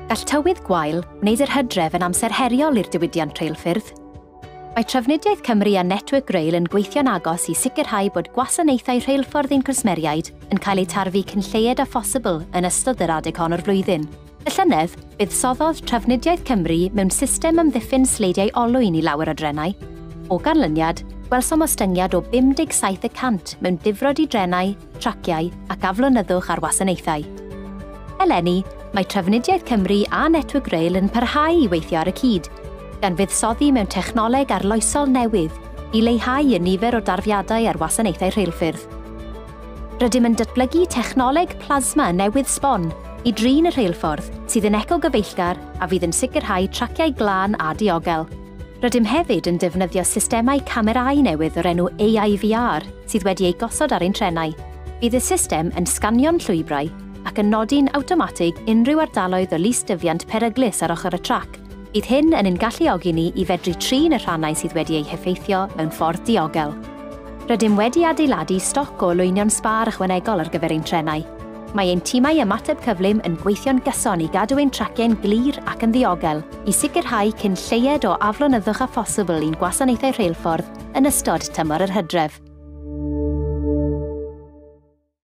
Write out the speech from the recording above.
Gall tywydd gwael wneud yr hydref yn amser heriol i'r diwydiant rheilffyrdd. Mae Trafnidiaeth Cymru a Network Rail yn gweithio'n agos i sicrhau bod gwasanaethau rheilffordd ein cwsmeriaid yn cael eu tarfu cyn lleied â phosibl yn ystod yr adeg hon o'r flwyddyn. Y llynedd, buddsoddodd Trafnidiaeth Cymru mewn system amddiffyn sleidiau olwyn i lawer o drenau. O ganlyniad, gwelsom ostyngiad o 57 y cant mewn difrod i drenau, traciau ac aflonyddwch ar wasanaethau. Eleni, mae Trafnidiaeth Cymru a Network Rail yn parhau i weithio ar y cyd, gan fuddsoddi mewn technoleg arloesol newydd i leihau y nifer o darfiadau ar wasanaethau rheilffyrdd. Rydym yn datblygu technoleg plasma newydd sbon i drin y rheilffordd sydd yn ecogyfeillgar a fydd yn sicrhau traciau glân a diogel. Rydym hefyd yn defnyddio systemau camerâu newydd o'r enw AIVR sydd wedi eu gosod ar ein trenau. Bydd y system yn sganio'n llwybrau ac yn nodi'n awtomatig unrhyw ardaloedd o lystyfiant peryglus ar ochr y trac. Bydd hyn yn ein galluogi ni i fedru trin y rhannau sydd wedi eu heffeithio mewn ffordd diogel. Rydym wedi adeiladu stoc o olwynion sbâr ychwanegol ar gyfer ein trenau. Mae ein timau ymateb cyflym yn gweithio'n gyson i gadw ein traciau'n glir ac yn ddiogel i sicrhau cyn lleied o aflonyddwch â phosibl i'n gwasanaethau rheilffordd yn ystod tymor yr hydref.